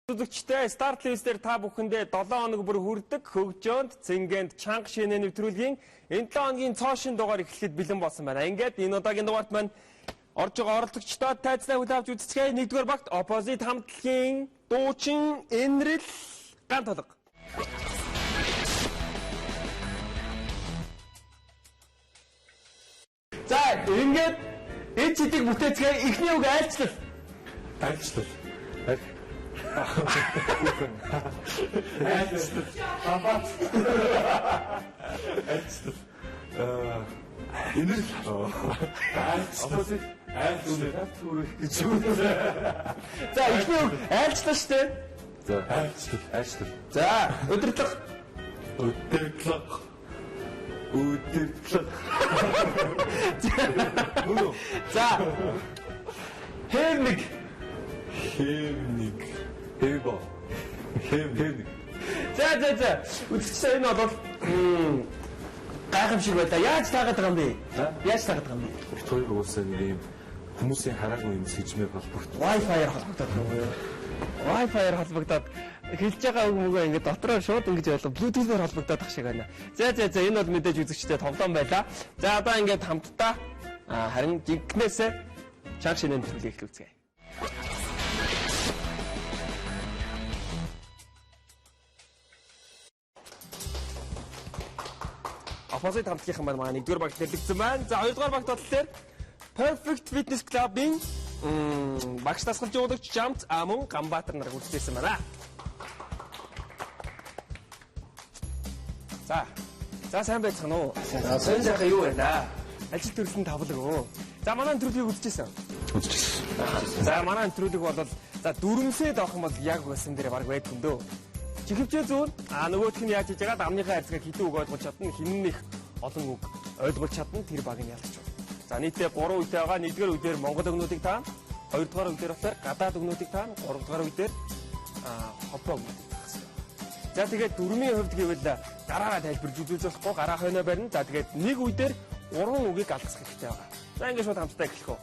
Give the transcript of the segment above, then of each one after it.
Үзэгчтэй Start List-ээр та бүхэндээ 7 хоног бүр хүрдэг хөгжөөнд цэнгэнд чанга шинэ нэвтрүүлгийн энэ 7 хоногийн цоо шин дугаар эхлэхэд бэлэн болсон байна. Ингээд энэ удаагийн дугаарт маань орж байгаа оролцогчдод тайзнаа хүлээн авч үздэцгээе. Нэгдүгээр багт Opposite хамтлагийн дуучин Энрэл Гантолго. За ингээд энэ чидийг бүтээцгээе. Эхний үг айлчлал. Айлчлал. Айлчлал. Бабат. Айлчлал. Энэрл. Айлчлал. Айлчлал. Түрэх гэж юу. За эхний үг айлчлал шүү дээ. За айлчлал. Айлчлал. За удирдлага. Удирдлага. Удирдлага. За хэр нэг. Хэм нэг. Хэво. Хэм нэг. За за за. Үзэгчдээ энэ бол гайхамшиг байлаа. Яаж таагаад байгаа юм бэ? Яаж таагаад байгаа юм бэ? Бит хоёр уусаа нэг юм хүмүүсийн хараагүй юм сэжмээр холбогд. Wi-Fi-аар холбогдоод байгаа юм юу? Wi-Fi-аар холбогдоод хэлж байгаа үг мөгөө ингээд дотроо шууд ингэж ойлгоо. Bluetooth-аар холбогдоод тах шиг байна. За за за энэ бол мэдээж үзэгчдээ тоглоом байлаа. За одоо ингээд хамтдаа харин жинкнээсээ чанга шинэ нэвтрүүлгийг эхлүүлцгээе. Opposite хамтлагийнхан маань манай нэгдүгээр багт нэрлэгдсэн байна. За хоёрдугаар багт болохоор Perfect Fitness Club-ийн багш дасгалжуулагч Жамц Амун Ганбаатар нар хүрэлцээсэн байна. За. За сайн байцгаана уу? Сайн сайхан юу байна? Ажил төрсөн тавлаг өө. За манай нэвтрүүлгийг үзчихсэн. Үзчихсэн. За манай нэвтрүүлэг бол за дүрмсээ доох юм бол яг байсан дээр баг байдгүй юм дөө. Чихвчээ зүүн. А нөгөөх нь яаж хийж байгаа дамныхаа харьцааг хэдэн үг ойлгож чадна, хинэн их олон үг ойлгож чадна тэр баг нь ялж байна. За нийтдээ 3 үетэй байгаа. Нэгдүгээр үе дээр Монгол өгнүүдийг таана. Хоёрдугаар үе дээр болохоор гадаад өгнүүдийг таана. Гуравдугаар үе дээр холбоо өгнүүдийг таах хэрэгтэй. За тэгээд дүрмийн хувьд гэвэл гараараа тайлбарж үзүүлж болохгүй гараа хойноо барина. За тэгээд нэг үе дээр 3 үгийг алгасах хэрэгтэй байгаа. За ингээд шууд хамтдаа эхлэх үү.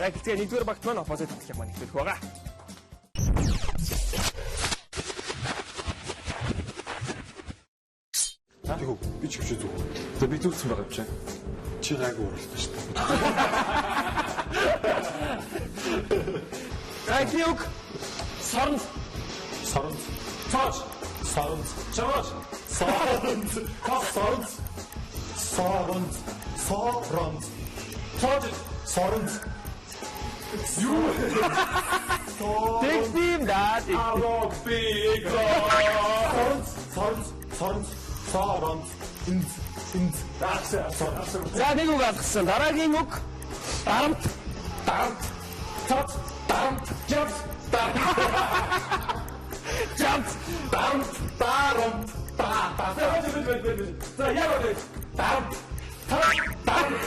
За эхэлцгээе. Нэгдүгээр багт маань оппозит хамтлаг маань эхлэх байгаа. Тэгв би ч хөвчөө зүг. За би зүгсэн байгаа юм чи. Чи гайгүй уралдсан шүү дээ. За эхний үг сорнд. Соронд. Цооч. Соронд. Чаваач. Соронд. Соронд. Соронд. Соронд. Цооч. Соронд. Юу? Тэгдэм да. Авок би Соронд. Соронд. Соронд. Соронд. Инз. Инз. За нэг үг алгасан. Дараагийн үг дарамт. Дарамт. Цооч. Дарамт. Жавс. Дарамт. Жамц. Дарамт. Дарамт. Та та. За яг үгүй. Дарамт. Дарамт.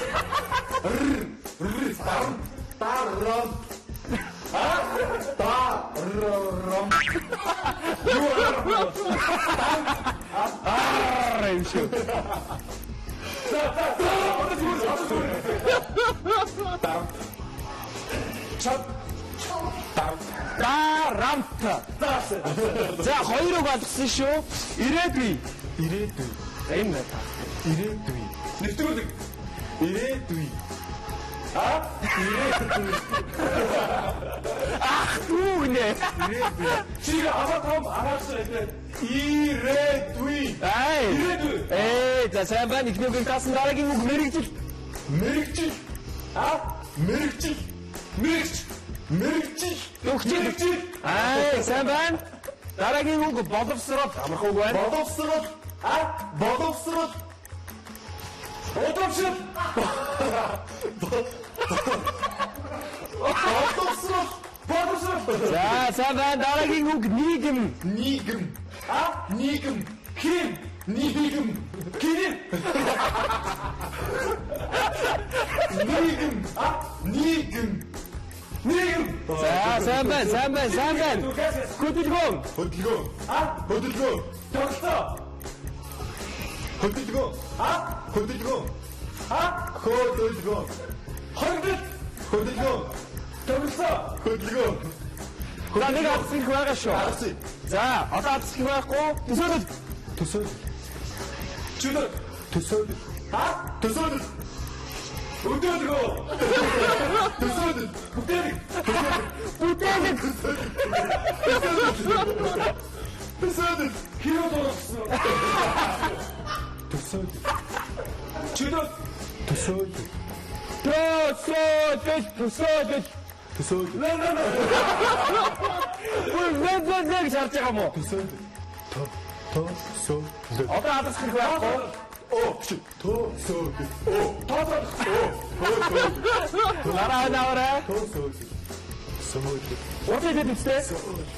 Р р дарамт. Дарамт. А дарам. Аа юм шиг. Дарамт. Чат. Дарамт. Дарамт. За хоёр үг алгасан шүү. Ирээдүй. Ирээдүй. За энэ та. Ирээдүй. Нэвтрүүлэг. Ирээдүй. А ирээдүй. Ах дүүгнэ. Ирээдүй. Чи аваа том араасан энэ. Ирээдүй. Ай. Ирээдүй. За сайн байна. Эхний үгийг таасан дараагийн үг мэрэгжил. Мэрэгжил. А мэрэгжил. Мэрэгч. Мэрэгжил. Өгчил. Мэрэгжил. Ай сайн байна. Дараагийн үг боловсрол. Амархан үг байна. Боловсрол. А боловсрол. Удамшил. Боловсрол. Боловсрол. За сайн байна. Дараагийн үг нийгэм. Нийгэм. А нийгэм. Хин. Нийгэм. Гинэ. Нийгэм. А нийгэм. Нийгэм. За сайн байна. Сайн байна. Сайн байна. Хөдөлгөөн. Хөдөлгөөн. А хөдөлгөөн. Тогтоо. Хөдөлгөөн. А хөдөлгөөн. А хөдөлгөөн. Хоригдол. Хөдөлгөөн. Тогтоо. Хөдөлгөөн. За нэг алсах байгаа шүү. За одоо алсах байхгүй. Төсөөлөл. Төсөөлөл. Чөлөө. Төсөөлөл. Ха? Төсөөлөл. Өдөөлгөө. Төсөөлөл. Бүтээлэг. Бүтээлэг. Төсөөлөл. Хэрэг дурсан. Төсөөлөл. Чөлөө. Төсөөлөл. Төсөөлөл. Төсөөлөл. Төсөөлөл. Нэ нэ нэ. Үгүй нэ нэ нэ гэж харж байгаа юм уу? Төсөөлөл. Төсөөлөл. Одоо алсах хэрэг байхгүй. Оо чи төсөөлөл. Оо Тооцоолох. Дараа навараа. төсөөлөл. Төсөөлөл. Урд хэлээд үстэй.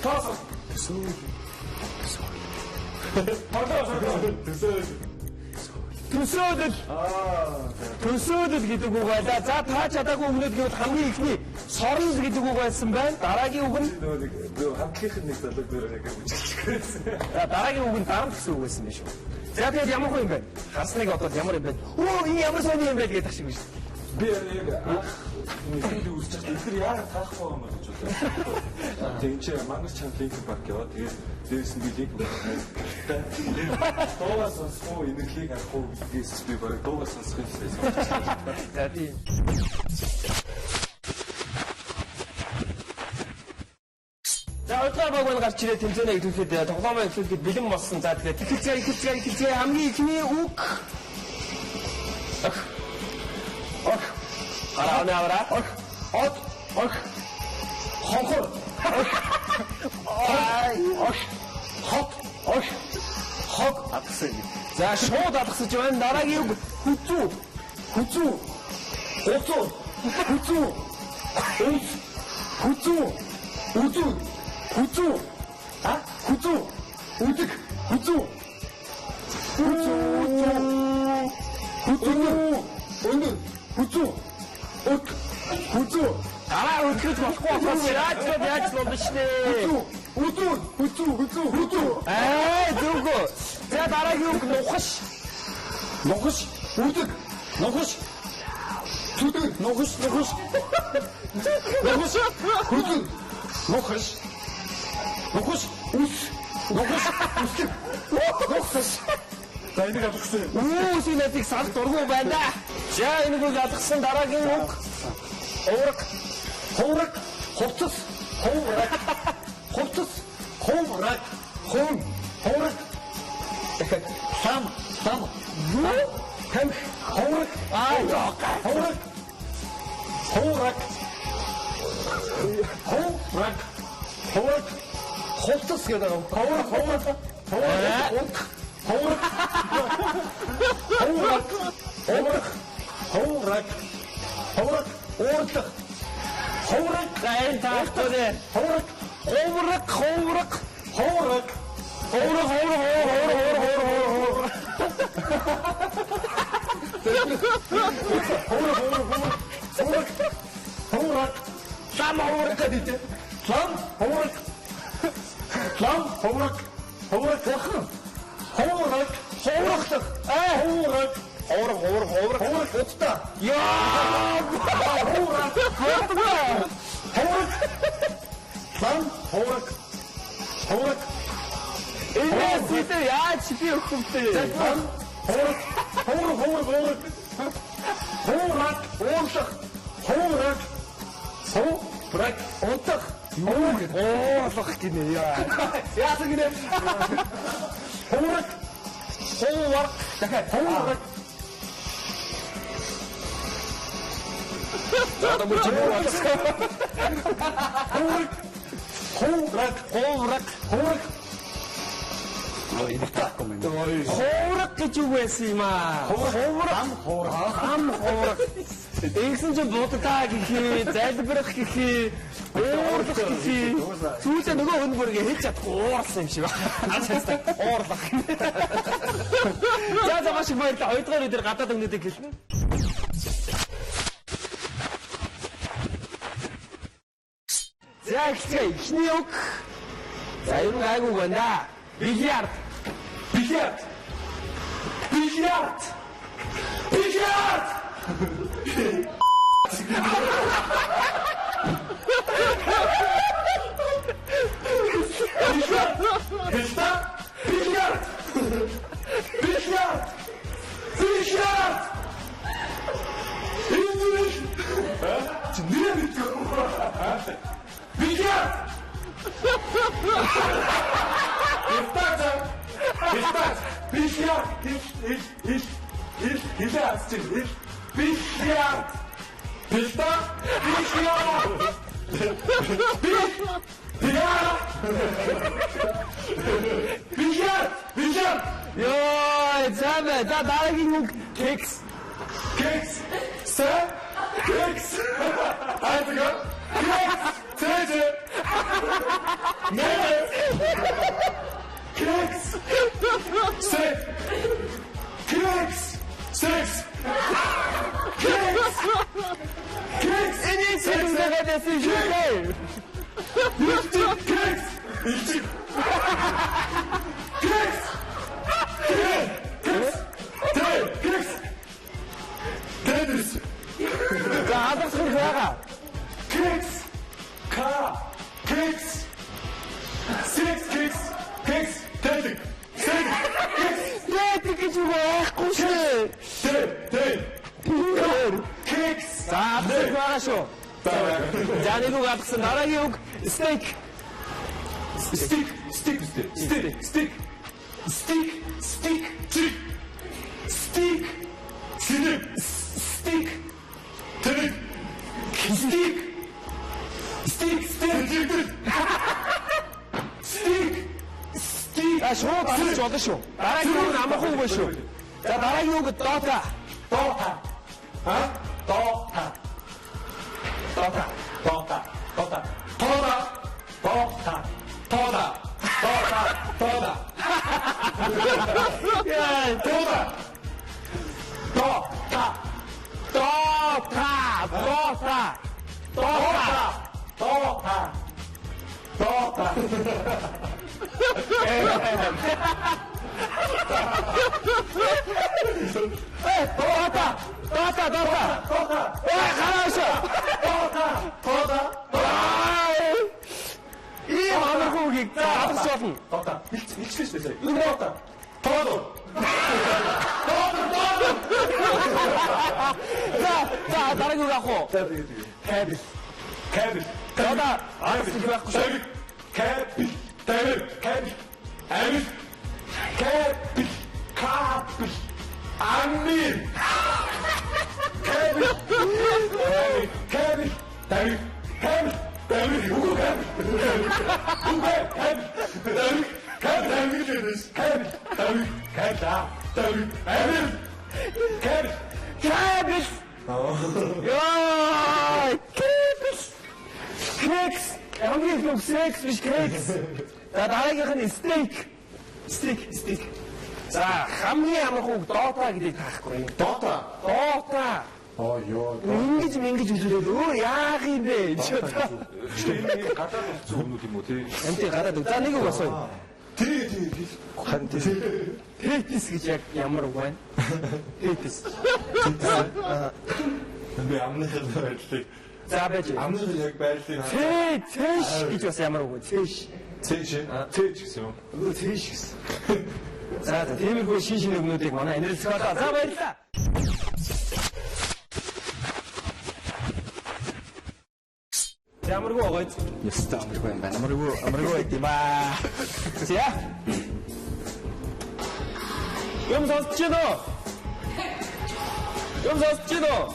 Тооцоо. Төсөөлөл. Тоглоо. Төсөөлөл. Төсөөлөл. Төсөөлөл гэдэг үг байлаа. За та чадаагүй өмнөд гэвэл хамгийн ихний сорол гэдэг үг байсан байна. Дараагийн үг нь Нөгөө нэг нөгөө хамтлагийнх нь нэг залуу дээр яг үжилчих байсан. За дараагийн үг нь дарамт гэсэн үг байсан байх шүү. За тэгээд ямар хүн юм бэ? Харсныг одоо ямар юм бэ? Өө энэ ямар сони юм бэ гэдэг шиг шүү. Би яг анх нэгдээ үзэж байхдаа эдгээр яагаад таахгүй байгаа юм бэ гэж бодлоо. Тэгээ энэ чинь мангар чам Linkin Park яваа. Тэгээд дээрс нь би Linkin Park дуртай. Тэгээд дуугаа сонсох уу, энергийг авах уу гэдгээс би бараг дуугаа сонсохыг сонгочихлоо. За тийм. За хоёрдугаар баг маань гарч ирээд тэмцээнээ эхлүүлэхэд тоглоомоо эхлүүлэхэд бэлэн болсон. За тэгэхээр эхэлцгээе эхэлцгээе эхэлцгээе хамгийн эхний үг. Ох. Ох. Гараа навара. Ох, од, ох, хонхор, ох, Ай. ох, хот, ох, хог адсан. За шууд алгасаж байна. Дараагийн үг хүзүү. Хүзүү, уцуу, хүзүү, ус, хүзүү, үзүү, хүзүү, а, хүзүү, үдэг, хүзүү, хүзүү, хүзүү, өндөр, хүзүү, өт, хүзүү, Гараа өдгөж болохгүй болохоос яаж л яаж л болно шнэ. хүзүү, үзүү, хүзүү, хүзүү, хүзүү, Аа зүгөө. За дараагийн үг нухаш. нухаш, үдэг, нухаш, зүдэг, Нухаш, нухаш. нухаш, хүзүү, нухаш, нухаш, ус, нухаш, үслэг, Нухаш. За энийг алгасан. Үү синэтик сал дургу байна. За энэ үг алгасан дараагийн үг Хувраг, хувраг, хувцас, хувраг, хувцас, хувраг, хун, хувраг. Дахиад лам, лам, юу? Тамхи, хувраг, аа хувраг, хувраг, хувраг, хувраг, хувцас гэдэг юм. Хувраг, хувраг, хувраг, хувраг, хувраг, хувраг, хувраг, хувраг, уурлах, хувраг, гайн таахгүй нэ. хувраг, Хувраг, хувраг, хувраг, хувраг, хувраг, хувраг, хувраг, хувраг, хувраг. хувраг, хувраг, Лам хувраг гэдэг. Лам, хувраг, лам, хувраг, хувраг, хувраг, хувраглах, хувраг, Хувраг, хувраг, хувраг. хувраг, утта, Яа! хувраг, Хувраг. хувраг, лам, хувраг, хувраг, Энэс үдэ яаж би өгөх юм бэ? лам, хувраг, хувраг, хувраг, хувраг, хувраг, уурлах, хувраг, хувраг, утах, Юу гэдэг? Уурлах гинэ яа. Яасан гинэ? хувраг, Хувраг. дахиад хувраг, За одоо мөр чимээ болсон. хувраг, хувраг, Хувраг. хувраг. Хувраг гэж үг байсан юм аа. Хувраг. Ам хувраг. Ам хувраг. Тэгсэн чинь буддаа гэхий, залбирах гэхий, уурлах гэхий. Сүүлдээ нөгөө хүн бүргээ хэлж чадахгүй уурласан юм шиг байна. Уурлах. За за маш их баярлалаа. Хоёрдугаар өдөр гадаад өмнөдийг хэлнэ. За эхэлцгээе. Эхний үг. За ер нь гайгүй байна да. Бильярд. Бильярд. Бильярд. Бильярд. Бильярд. Бильярд. Бильярд. Бильярд. Инженер. Чи нэр мэдгүй. Бильярд. Бильярд. Бильярд. Бильярд. Ил ил ил ил ил бильярд. Бильярд. Бильярд. Бильярд. Бильярд. Бильярд. Йоо, за бай. За дараагийн үг кекс. Кекс. Сэ. Кекс. Айдга. Кекс. Цэж. Нэ. Кекс. Сэ. Кекс. Секс. Кекс. Кекс. Энийг сэдвэгээд байсан шүү дээ. Кекс. Илчиг. Кекс. Кекс. Кекс. Кекс. За алгасах байгаа. Кекс. К. Кекс. Секс кекс. Кекс. Тэлэг. Секс. Кекс. Тэлэг гэж үг байхгүй шүү. Т. Т. Кекс. За алгасах байгаа шүү. За нэг үг алгасан. Дараагийн үг стейк. Стик, стик, стик, стик, стик, стик, чик, стик, синик, стик, тэрэг, стик, стик, стик, стик, стик. А шууд алгаж болно шүү. Дараагийн үг амархан үг шүү. За дараагийн үг дота. Дота. А? Дота. Дота. Дота. Дота. Дота. Дота. Тода. Тода. Тода. Яа, Тода. Дота. Дота. Дота. Дота. Дота. Дота. Дота. Дота, дота. Дота. Э, гараашаа. Дота. Дота. Ийм амархан үгийг за алгаж болно. Дота. Хэлчихлээ шүү дээ. Дота. Тодо. Тодо. Тодо. За, за дараагийн үг авах уу? Кабель. Кабель. Дота. Алгаж байхгүй шүү. Кабель. Кабель. Кабель. Амил. Кабель. Кабель. Амил. Кабель. Кабель. Кабель. Кабель. Кабель. Үгүй кабель. Үгүй кабель. Кабель. Кабель. Кабель. Кабель. Кабель. Амил. Кабель. Кабель. Яа, кабель. Кекс. Хамгийн их секс биш кекс. За дараагийнх нь стейк. Стейк, стейк. За хамгийн амархан үг дота гэдгийг таахгүй юм. Дота. Дота. Аа ёо. Ингэж мингэж үзүүлээд өөр яах юм бэ? Энэ гадаад болсон өмнөд юм уу тий? Амти гадаад. За нэг үг асууя. Тий, тий. Харин тий. Тетис гэж яг ямар үг байна? Тетис. Би амныхын байрлалыг За байж. амныхын яг байрлалыг Цэ, цэш гэж бас ямар үг вэ? Цэш. Цээж, цээж гэсэн юм. Өө цэш гэсэн. За за тиймэрхүү шин шин өгнүүдийг манай энерги зохиолоо. За баярлалаа. Ямаргүй байгаа. Яста амаргүй юм байна. Амаргүй, амаргүй байт юм аа. За. Юм сонсч байна уу? Юм сонсч байна уу?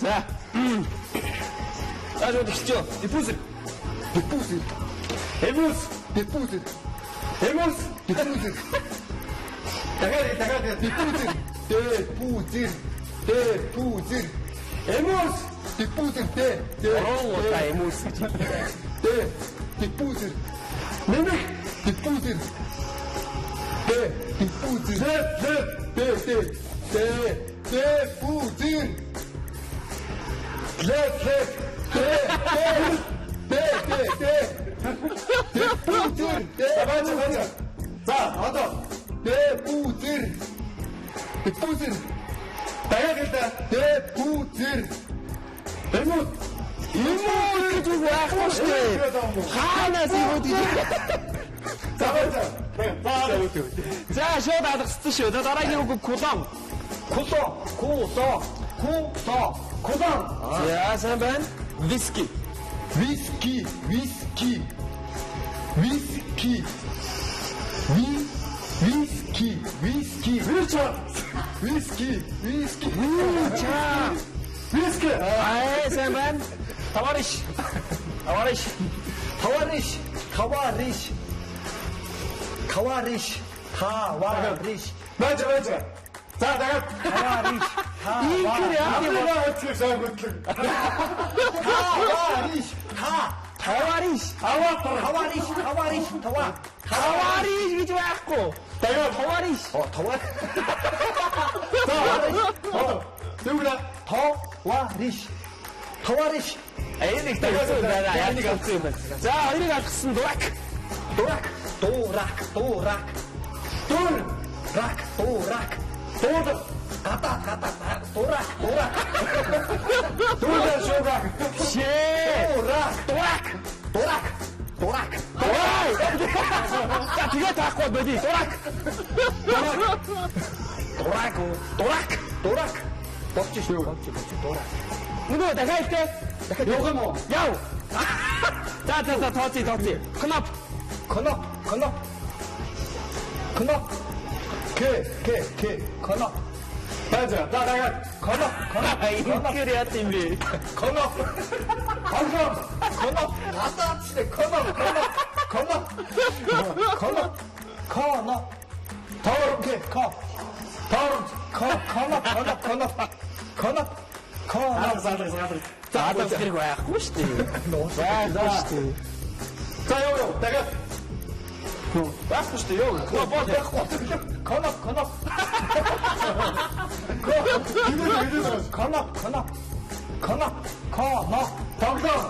За. За шууд эхэлчихье. Диффузер. Диффузер. Эмус. Диффузер. Эмус. Диффузер. Дахиад дахиад диффузер. Диффузер. Диффузер. Эмус. Диффузер Д. Д. Гурван удаа эмус гэж. Д. Диффузер. Нэмэх. Диффузер. Д. Диффузер. Д. Д. Д. Д. Диффузер. Л. Л. Д. Д. Д. Д. Диффузер. Д. За баач баач. За одоо Диффузер. Диффузер. дахиад хэлээ. Диффузер. Эмус. Юм уу гэж үг байхгүй шүү дээ. Хаанаас юм уу гэж. За за. За шууд алгассан шүү. За дараагийн үг кулон. Куло. Куло. Куло. Кулон. За сайн байна. Виски. Виски, виски. Виски. Ви виски, виски. Вича. Виски, виски. Вича. Виски. Аа сайн байна. Товарищ. Товарищ. Товарищ. Товарищ. Товарищ. Товарищ. Байж байж. За дахиад. Товарищ. Инкэр яа юм бэ? Хөтлөг сайн хөтлөг. Товарищ. Та. Товарищ. Аваа. Товарищ. Товарищ. Това. Товарищ гэж байхгүй. Дахиад. Товарищ. О, товар. Тэгвэл Товарищ. Товарищ. Энэ их тавьсан байна. Яг нэг авсан юм байна. За хоёрыг алгасан дурак. Дурак. Дурак. Дурак. Дур. Рак. Дурак. Дууд. Гадаа гадаа. Дурак. Дурак. Дуудаа шууга. Шээ. Дурак. Дурак. Дурак. Дурак. Дурак. За тэгээ таахгүй боди. Дурак. Дурак. Дурак. Дурак. Дурак. Болчих шүү. Болчих болчих. Дурак. Нөгөө дахиад те. Дахиад Явах юм уу? Яв. За за за тооцъя тооцъя. Кноп. Кноп. Кноп. Кноп. К К К. Кноп. Байж. За дахиад. Кноп. Кноп. Инкэр яа юм бэ? Кноп. Хонхом. Кноп. Гадаад шүү. Кноп. Кноп. Кноп. Кноп. Кноп. Тоор. К К. Тоор. К Кноп. Кноп. Кноп. Кноп. Кноп. Алга алга алга. За алгах хэрэг байхгүй шүү дээ. Байхгүй шүү дээ. За яв яв. Дахиад. Байхгүй шүү дээ. Яв. Кноп бол Байхгүй. Кноп. Кноп. Кноп. Кноп. Кноп. Кноп. Тоглоом.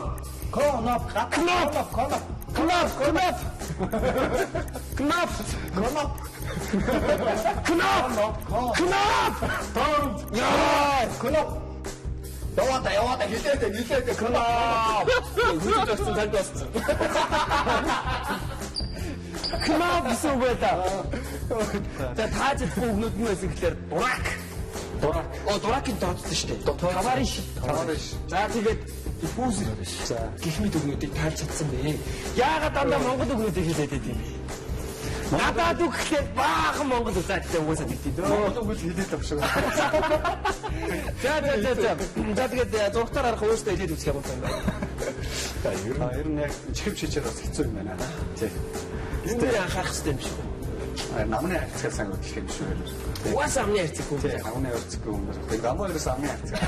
Кноп. Кноп. Кноп. Кноп. Кноп. Кноп. Кноп. Кноп. Кноп. Тоор. Яа. Кноп. Яваад яваад хилээд хилээд кноп. Хүлээж авсан танд болсон. Кноп гэсэн үг байла. За тааждахгүй өгнүүд нь байсан гэхлээр дурак. Дурак. О дуракийн тооцсон шүү дээ. Товарищ. Товарищ. За тэгээд диффузер гэх мэт өгнүүдийг таалж чадсан бэ. Яагаад дандаа монгол өгнүүдийг хэлээд байд юм бэ? Надад үг гэхлээр баахан монгол үг заатай угаасаа тэгтий дөө. Монгол үг л хэлээд байгаа шиг. За за за за. За тэгээд зургатаар харах өөртөө хэлээд үзэх юм байна. За ер нь яг чихвч хийчээд бас хэцүү юм байна. Тий. Энэ дээр анхаарах хэрэгтэй юм шиг байна. Намны харьцаа сайн хөдлөх юм шиг байна. Угаасаа амны харьцаг хүн. Тий, намны харьцаггүй хүн байна. Тэгээд намаа ерөөс амны харьцаг.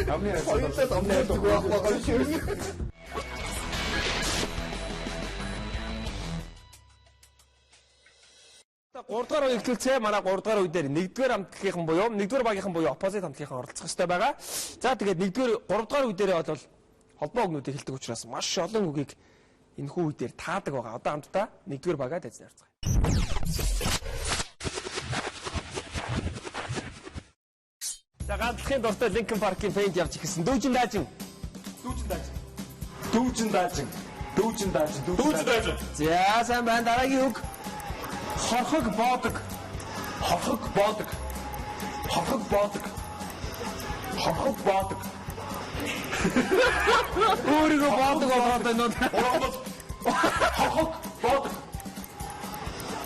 Намны харьцаг. Хоёулаа амны харьцаг байхгүй юм шиг. 3 дугаар үе эхлүүлцээ. Манай 3 дугаар үе дээр 1-р хамтлагийнхан буюу 1-р багийнхан буюу оппозит хамтлагийнхан оролцох ёстой байгаа. За тэгээд 1-р 3 дугаар үе дээрээ бол холбоо үгнүүдийг хэлдэг учраас маш олон үгийг энэхүү үе дээр таадаг байгаа. Одоо хамтдаа 1-р багаа дайзнаа орцгоё. За ганцлахын дуртай Linkin Park-ийн Paint явж ирсэн. Дүүжин даажин. Дүүжин даажин. Дүүжин даажин. Дүүжин даажин. Дүүжин даажин. За сайн байна. Дараагийн үг. Хорхог боодог. Хорхог боодог. Хорхог боодог. Хорхог боодог. Өөрийгөө боодог болгоод байна уу? Хорхог боодог.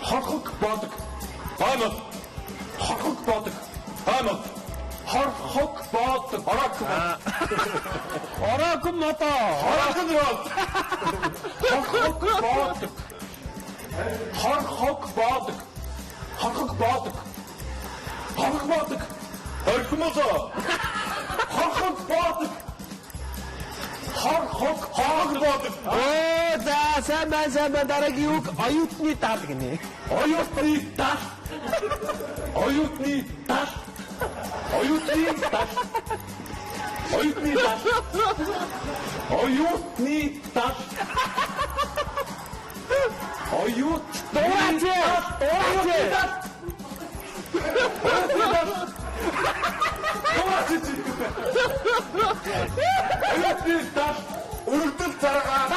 Хорхог боодог. Хоймол. Хорхог боодог. Хоймол. Хорхог боодог. Орок. Орок мото. Орок мото. Хорхог боодог. Хорхог боодог. Хорхог боодог. Хорхог боодог. Орхимолоо. Хорхог боодог. Хорхог хорхог боодог. Оо за сайн байна сайн байна. Дараагийн үг оюутны дал гинэ. Оюутны дал. Оюутны дал. Оюутны дал. Оюутны дал. Оюутны дал. Оюут Дураач. Дураач. Дураач. Оюутны дал өргөдөл заргаа.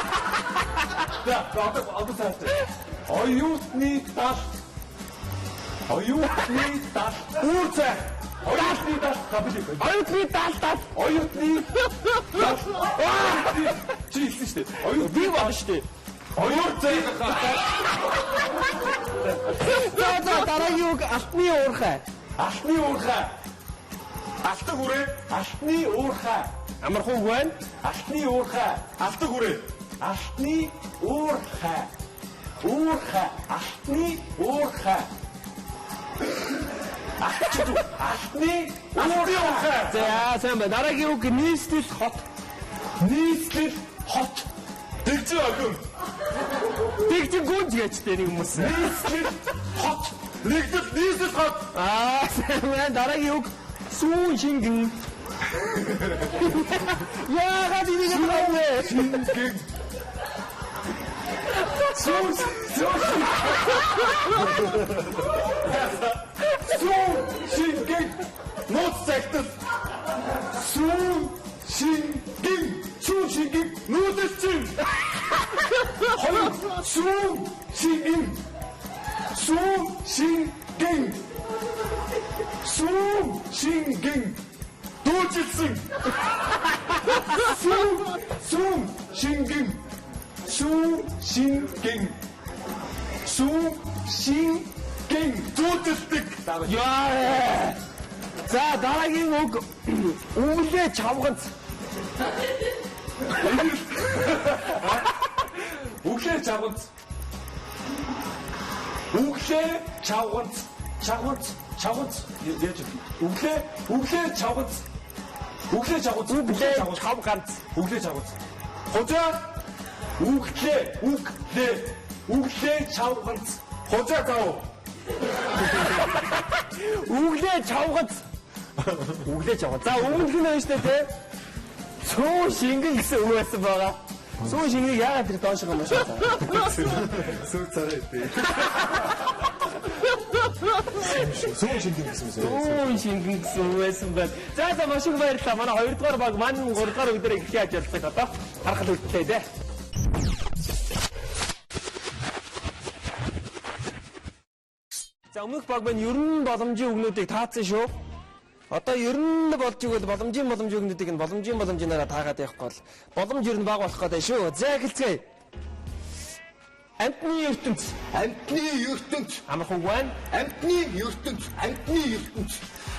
За, одоо цааш. Оюутны дал. Оюутны дал. Үүр цай. Оюутны дал. Оюутны дал дал. Оюутны дал. Чи хэлсэн шүү дээ. Оюут би байна шүү дээ. Оюут цай. За за дараагийн үг алтны уурхай. Алтны уурхай. Алтан хүрээ. Алтны уурхай. Амархан үг байна. Алтны уурхай. Алтан хүрээ. Алтны уурхай. Уурхай. Алтны уурхай. Алтны уурхай. За сайн байна. Дараагийн үг нийслэл хот. Нийслэл хот. Дэгжин охин. Дэгжин гүнж гэжтэй нэг хүмүүс. Нийслэл хот. Нэгдэл нийслэл хот. Аа сайн байна. Дараагийн үг сүүн шингэн. Яагаад энийг юм бэ? Шингэн. Сүүн сүүн сүүн шингэн. Нууц цагтал. Сүүн шингэн. Сүүн шингэн. Нүүдэлчин. Хоёр сүүн шингэн. Сүүн шингэн. Сүүн шингэн. Дүүжилсэн. Сүүн сүүн шингэн. Сүүн шингэн. Сүүн шингэн. Дүүдэлдэг. Яа. За дараагийн үг өглөө чавганц. Өглөө чавганц. Өглөө чавганц. Чавганц. Чавганц. Яаж өглөө өглөө чавганц. Өглөө чавганц. Өглөө чавганц. Өглөө чавганц. Хужаа өглөө өглөө өглөө чавганц. Хужаа зав. Өглөө чавганц. Өглөө чавганц. За өмнөх нь байна шүү дээ тэ. Сүүн шингэн гэсэн үг байсан байгаа. Сүүн шингэнийг яагаад тэр доош юм шиг байна. Сүүн царай дээ. Сүүн шингэн гэсэн юм. Сүүн шингэн гэсэн үг байсан байна. За за маш их баярлалаа. Манай 2 дугаар баг мань 3 дугаар үг дээр эхлэх ажиллагааг одоо харахад үлдлээ дээ. За өмнөх баг маань ер нь боломжийн үгнүүдийг таацсан шүү. Одоо ер нь болж игэл боломжийн боломжийн үгнүүдийг нь боломжийн боломжинаараа таагаад явахгүй бол боломж ер нь бага болох гэдэг шүү. За эхэлцгээе. Амтны ертөнц. Амтны ертөнц. Амархан үг байна. Амтны ертөнц. Амтны ертөнц.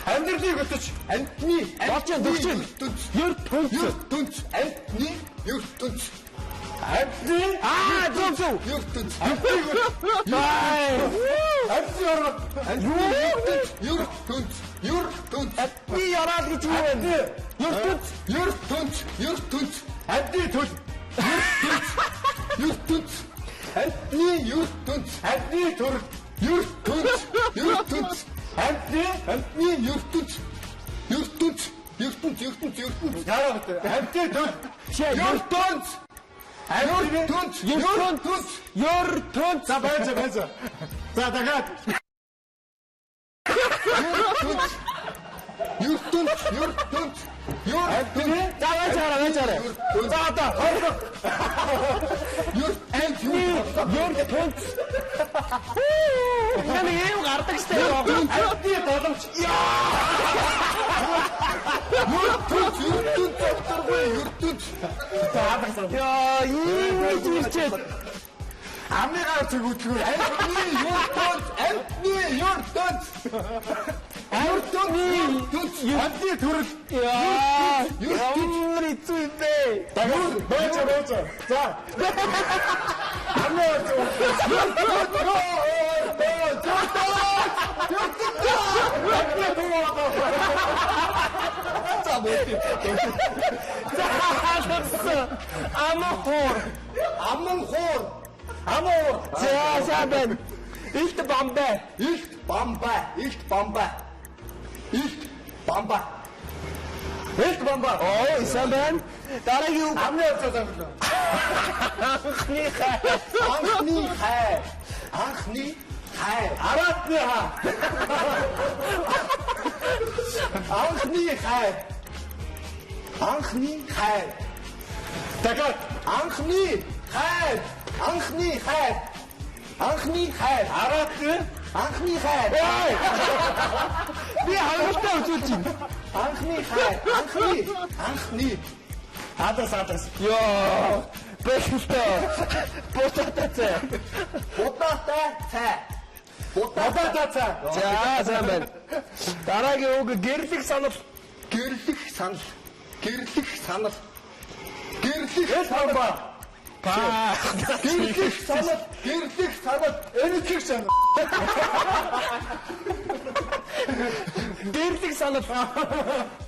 Амьдралын хөтөч. Амтны Болж дөгч. ертөнц. Ертөнц. Ертөнц. Амтны ертөнц. Амтны Аа зөв зөв. Ертөнц. Бай. Амтны оргол. Ертөнц. Ертөнц. Ертөнц. Амтны яраал гэж юу вэ? Ертөнц. Ертөнц. Ертөнц. Амтны төл. Ертөнц. Амтны ертөнц. Амтны төр. Ертөнц. Ертөнц. Амтны Амтны ертөнц. Ертөнц. Ертөнц. Ертөнц. Ертөнц. Яараа бит. Амтны төл. Ертөнц. Ертөнц. Ертөнц. Ертөнц. За байж байж. За дахиад. Ертөнц. Ертөнц. Ертөнц. Ертөнц. За байж хараа байж хараа. За одоо Ертөнц. ертөнц. Энэ юм гардаг штэ. Амтны боломж. Ертөнц. Ертөнц докторгүй ертөнц. Яа, ийм гэж ирчээд. Амныгаа зүгүүтлгүй. Амтны ертөнц. Амтны ертөнц. Ертөнц. Ертөнц. Амтны төрөл. Яа, ямар хэцүү юм бэ? Дахиад байж байж. За. Амны За мөн. За, алсан. Аман хоор. Аман хоор. Аман хоор. За, сайн байна. Илт бамбай. Илт бамбай. Илт бамбай. Илт бамбай. Илт бамбай. Оо, сайн байна. Дараагийн үг Амны хувцас амглаа. анхны хай. Анхны хай. Анхны хай. Араатны хаа. Анхны хай. Анхны хайр. Дахиад. Анхны хайр. Анхны хайр. Анхны хайр. Араад нэ. Анхны хайр. Би хангалттай үзүүлж байна. Анхны хайр. Анхны. Анхны. Адас адас. Йоо. Бэлтэй. Будаатай цай. Будаатай цай. Будаатай цай. За, сайн байна. Дараагийн үг гэрлэх санал. Гэрлэх санал. Гэрлэх санал. Гэрлэх Эл бамба. Па. Гэрлэх санал. Гэрлэх санал. Энэтгэх санал. Гэрлэх санал.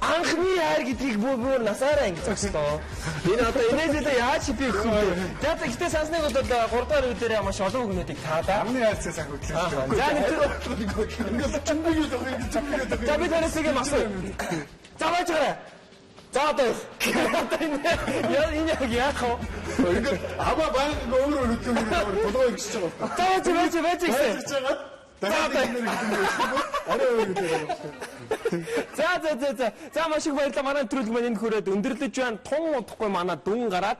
Анхны хайр гэдгийг бүр насаараа ингэ зогслоо. Энэ одоо энэсээ яаж би өгөх юм бэ? За за гэтээ сансныг бол 3 дахь үе дээр маш олон үгнүүдийг таалаа. Амны хайрцаг санхүүдлээ. За нэг Ингээд чимбигээд байгаа юм чимбигээд байгаа. За би танаас нэг юм асууя. За байж гараа. За одоо одоо энэ яа энэ яг яах вэ? Ингээд амаа баян ингээ өөр өөр хөдлөө ингээд толгой ингэсэж байгаа. За байж байж байж гэсэн. Байж байгаа. Дахиад ингэ гэдэг юм. Арай өөр гэдэг юм. За за за за. За маш их баярлалаа. Манай нэвтрүүлэг маань энэ хүрээд өндөрлөж байна. Тун удахгүй манай дүн гараад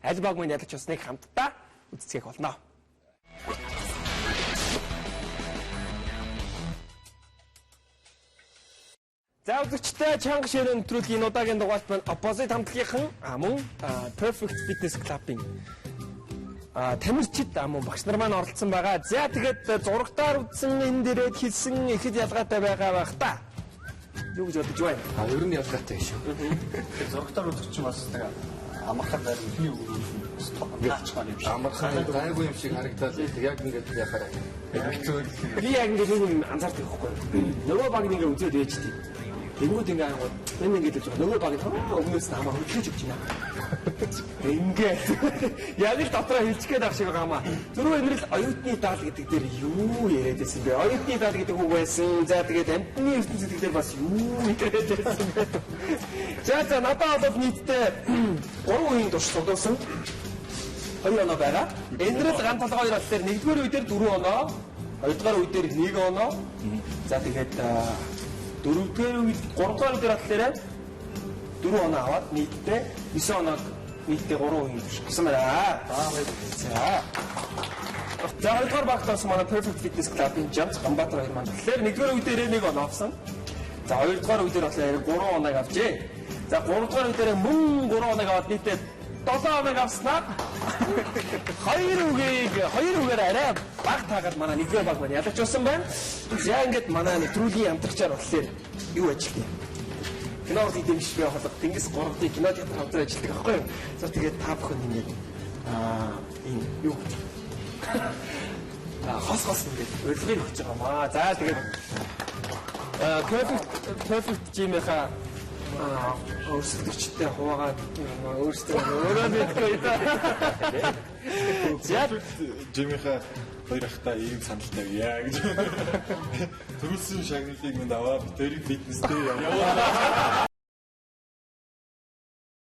аль баг маань ялж усныг хамтдаа үздэцгээх болно. За үзэгчтэй чанга ширээ нэвтрүүлгийн удаагийн дугаарт маань Opposite хамтлагийнхан мөн Perfect Fitness Club-ын тамирчид мөн багш нар маань оролцсон байгаа. За тэгээд зурагтаар үзсэн энэ дээрээ хэлсэн ихэд ялгаатай байгаа байх та. Юу гэж бодож байна? А ер нь ялгаатай шүү. Зурагтаар үзэх чинь бас нэг амархан зарим эхний үг нь бас таачихсан юм шиг. Амархан гайгүй юм шиг харагдаад яг ингээд яхаараа. Хэцүү. Би яг ингээд нэг юм анзаардаг байхгүй юу? Нөгөө баг нь ингээд үзээд байж тийг. Тэнгүүд ингээд ангууд энэ ингээд л нөгөө баг нь өмнөөс нь хамаа хөдлөж өгч байна. Ингээд яг л дотроо хилчих гээд ах шиг байгаа маа. Түрүү инрэл оюутны даал гэдэг дээр юу яриад байсан бэ? Оюутны даал гэдэг үг байсан. За тэгээд амтны ертөнц гэдэг дээр бас юу яриад байсан бэ? За за надад бол нийтдээ 3 үеийн турш цуглуулсан 2 оноо байгаа. Эндрэл ган толгой хоёр болохоор 1-р үе дээр 4 оноо, 2-р үе дээр 1 оноо. За тэгээд 4-р үе 3-р үе дээр болохоор 4 оноо аваад нийтдээ 9 оноог нийтдээ 3 үеийн турш авсан байна. За. За 2-р багт орсон манай Perfect Fitness Club-ын Жамц Ганбаатар хоёр маань болохоор 1-р үе дээр 1 оноо авсан. За 2-р үе дээр болохоор 3 оноог авчээ. За 3-р үе дээр мөн 3 оноог аваад нийтдээ 7 оноог авснаа хоёр үгийг хоёр үгээр арай баг таагаад манай нэгдүгээр баг маань ялагч болсон байна. За ингээд манай нэвтрүүлгийн хамтрагчаар болохоор юу ажилладаг юм? Кино урлагийн дэмжиж бай холбоо Тэнгис 3D кино театр хамтран ажилладаг аахгүй юу? За тэгээд та бүхэн ингээд энэ юу гэж хос хос ингээд урилгыг өгч байгаа маа. За тэгээд Perfect Gym-ийнхаа өрсөлдөгчтэй хуваагаад өөрсдөө өөрөө мэдгүй да. За Жимийнхаа хоёр ахтай ийм санал тавья гэж. Төрүүлсэн шагналыг минь аваад тэрийг фитнестэй яваа.